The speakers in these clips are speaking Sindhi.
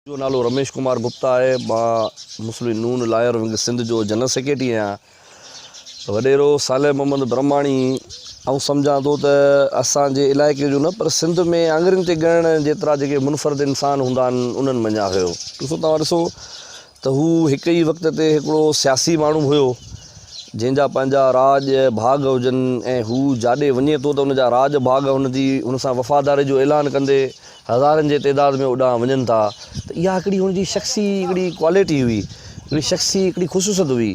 منهنجو نالو رميش ڪمار گپتا آهي. مان مسلم نون لائر ونگ سنڌ جو جنرل سيڪريٽري آهيان. وڏيرو صالح محمد برهماڻي آئون سمجهان ٿو ته اسان جي علائقي جو نه پر سنڌ ۾ آڱرين تي ڳڻڻ جيترا جيڪي منفرد انسان هوندا آهن انهن منجهان هيو. ڏسو توهان ڏسو ته هو هڪ ئي وقت تي هڪڙو سياسي ماڻهو هيو جنهن جا پنهنجا راڄ ڀاڳ هجن ۽ هو جاڏي وڃي ٿو ته ان جا راڄ ڀاڳ هن جي هن سان وفاداري جو اعلان ڪندي هزارن جي تعداد ۾ اڏانهن وڃن ٿا ته اها هڪڙي هن جي شخصي هڪڙي ڪوالٽي هئي هڪڙي شخصي هڪڙي خصوصيت هئي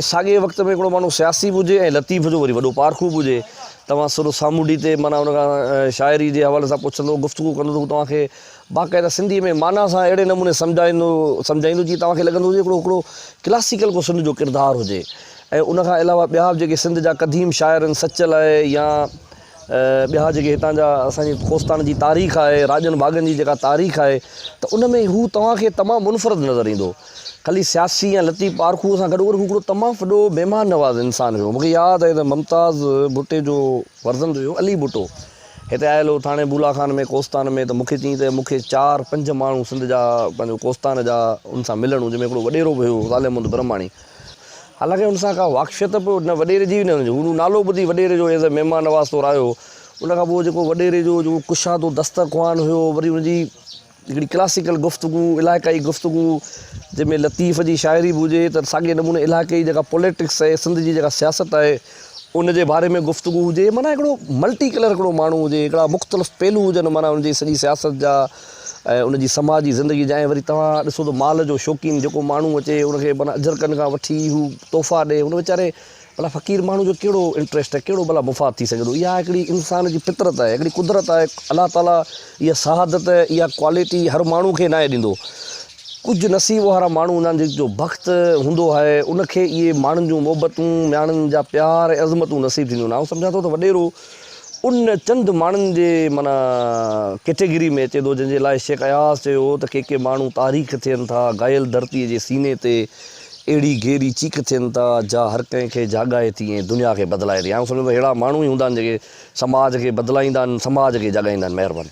۽ ساڳئي وقت ۾ هڪڙو ماڻهو سياسي به هجي ۽ لطيف جو وري وڏو پارکو به هجي توهان سر سامونڊي تي معنيٰ ان کان شاعري جي حوالي سان پڇندو گفتگو ڪندو ته هو توهان کي باقاعده سنڌي ۾ معنيٰ سان اهڙي نموني سمجهائيندو سمجهائيندو جيئن توهان کي لڳندو هجي هڪڙو هڪڙو ڪلاسيڪل ڪو سنڌ جو ڪردار هجي ۽ ان کان علاوه ٻيا به جيڪي سنڌ جا قديم شاعر آهن سچل آهي يا ٻيا جيڪي هتان جا اسان جي ڪوستان جي تاريخ آهي، راڄن ڀاڳن جي جيڪا تاريخ آهي ته ان ۾ هو توهان کي تمام منفرد نظر ايندو. خالي سياسي يا لطيف پارکوء سان گڏوگڏ هو هڪڙو تمام وڏو مهمان نواز انسان هيو. مون کي ياد آهي ته ممتاز ڀٽي جو فرزند هيو علي ڀٽو هتي آيل هو ٿاڻي بولا خان ۾ ڪوستان ۾ ته مون کي چيائين ته مون کي چار پنج ماڻهو سنڌ جا پنهنجو ڪوستان جا ان سان ملڻو جنهن ۾ هڪڙو وڏيرو به هيو صالح محمد برهماڻي. حالانڪه هن سان ڪا واقفيت به نه وڏيري جي نه هن جي. هو نالو ٻڌي وڏيري جو ايز اي مهمان نواز طور آيو. ان کان پوء جيڪو وڏيري جو جيڪو ڪشادو دسترخوان هيو وري ان جي هڪڙي ڪلاسيڪل گفتگو علائقائي گفتگو جنهن ۾ لطيف جي شاعري به هجي ته ساڳئي نموني علائقائي جيڪا پوليٽڪس آهي سنڌ جي جيڪا سياست آهي ان جي باري ۾ گفتگو هجي معنيٰ هڪڙو ملٽي ڪلر هڪڙو ماڻهو هجي هڪڙا مختلف پهلو هجن معنيٰ ان جي سڄي سياست جا ۽ ان جي سماجي زندگي جا ۽ وري توهان ڏسو ته مال جو شوقين جيڪو ماڻهو اچي ان کي معنيٰ اجرڪن کان وٺي هو تحفا ڏي ان ويچاري ڀلا فقير ماڻهو جو ڪهڙو انٽريسٽ آهي ڪهڙو ڀلا مفاد ٿي سگهي ٿو اها هڪڙي انسان جي فطرت آهي هڪڙي قدرت آهي الله تعاليٰ اها سعادت اها ڪوالٽي هر ماڻهو کي ناهي ڏيندو ڪجهه نصيب وارا ماڻهو هوندا آهن جن جو بخت هوندو آهي ان کي اهي ماڻهن جون محبتون مياڻن جا پيار ۽ عظمتون نصيب ٿينديون آهن آئون سمجهان ٿو ته وڏيرو ان چند ماڻهن جي معنيٰ ڪيٽيگري ۾ اچي ٿو جن جي لاء شيخ اياز چيو هو ته ڪي ڪي ماڻهو تاريخ ٿين ٿا گهايل ڌرتيء جي سيني تي اهڙي گهري چيخ ٿين ٿا جا هر ڪنهن کي جاڳائي ٿي ۽ دنيا کي بدلائي ٿي آئون سمجهان ٿو اهڙا ماڻهو ئي هوندا آهن جيڪي سماج کي بدلائيندا آهن سماج کي جاڳائيندا آهن مهرباني.